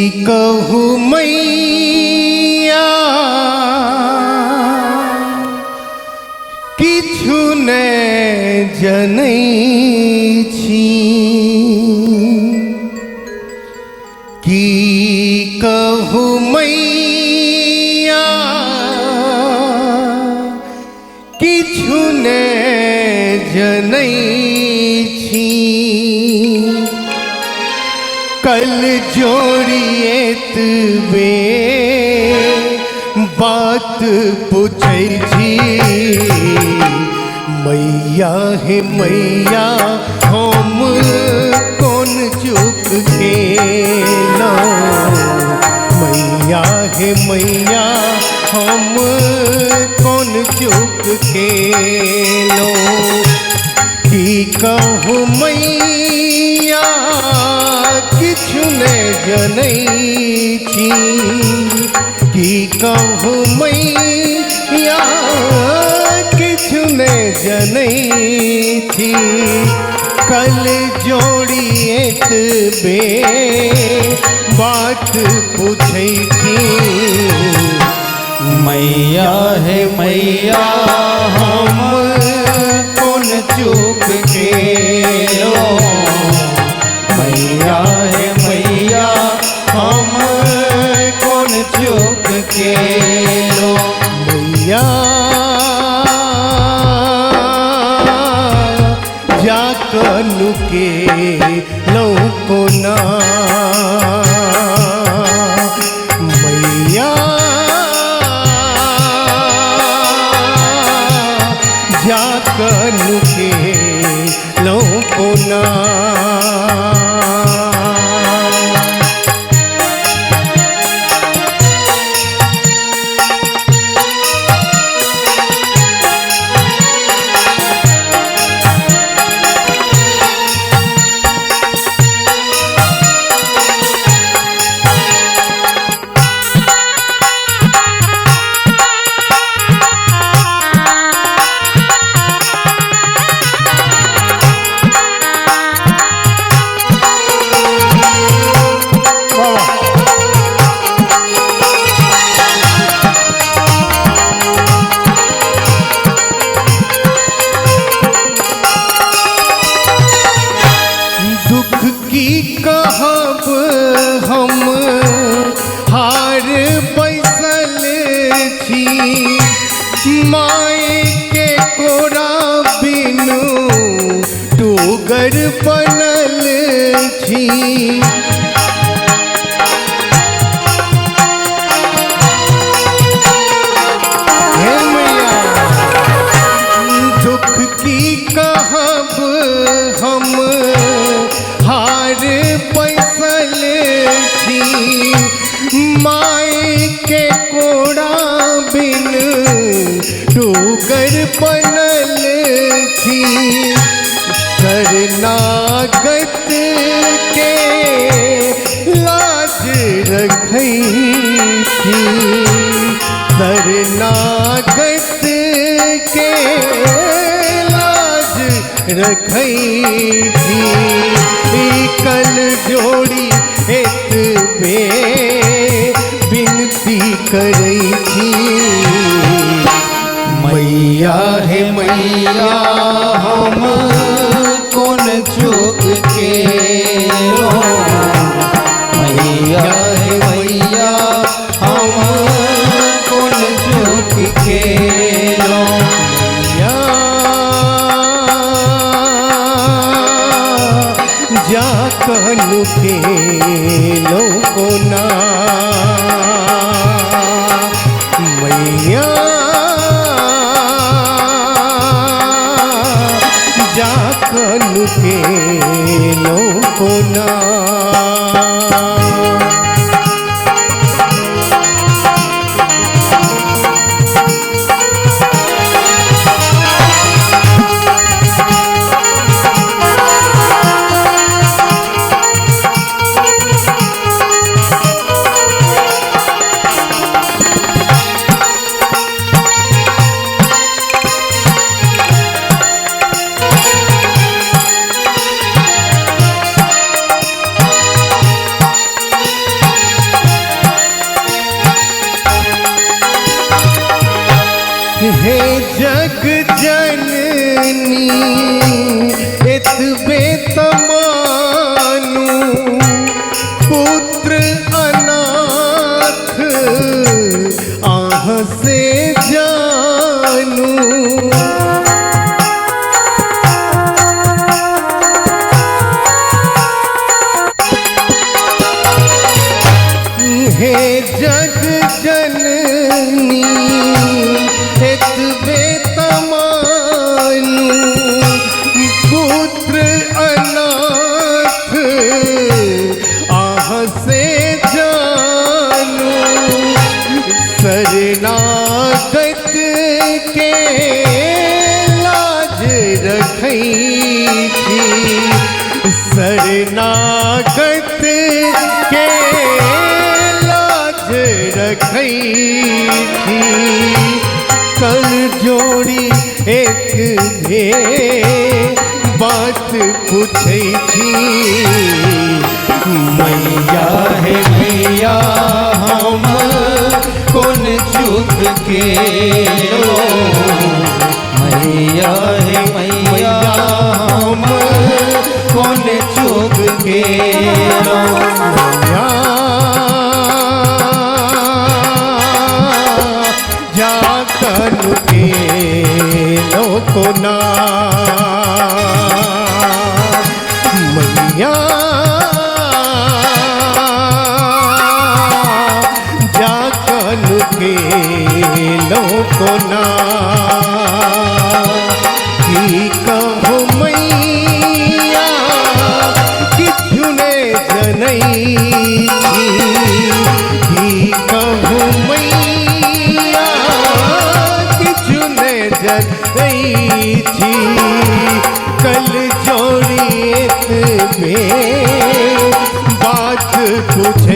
की कहू मैया किछु ने जनै छी। की कहू मैया किछु ने जनै छी। कल जोड़िएत बे बात पूछै छी। मैया हे मैया हम कोन चूक केलहुँ। मैया हे मैया हम कोन चूक केलहुँ। की कहू मैया किछु ने जनै छी। की कहू मैया किछु ने जनै छी। कल जोड़िएत बे बात पूछै छी। मैया हे मैया हम कोन चूक केलो। मैया हे मैया हम कोन चूक केलो। मैया जा कनु के लौ कोना। मैया जा कनु के लौ कोना। वाह। दुख की कहब हम हार बैसल छी। माय के कोरा बिनु टूगर बनल छी। हे मैया दुख की कहब हम हार बैसल छी। माय के कोड़ा बिन डूगर बनल छी। शरणागत के लाज रखै छी। शरणागत के लाज रखै छी। कल जोड़ी एतबे विनती करै छी। मैया हे मैया हम कोन चूक केलो। मैया हे मैया हम कोन चूक केलो। मैया जा कहनु के लो कोना। मैया जा कहनु के लो कोना। जननी एतबे तमानू, पुत्र अनाथ आह से जानू। हे जग जननी एतबे तमानू, पुत्र अनाथ आह से जानू। शरणागत के लाज रखै छी, शरणागत के लाज रखै छी। कर जोड़ी एक भे बात पूछै छी। मैया हे मैया हम कोन चूक केलो, मैया हे मैया हम कोन चूक केलो। मैया जा कनु के लोकोना, मैया जा कनु के लोकोना। की कहू मैया किछु ने जनै छी, की कहू मैया किछु ने जनै छी। कल जोड़ी एतबे बात पूछै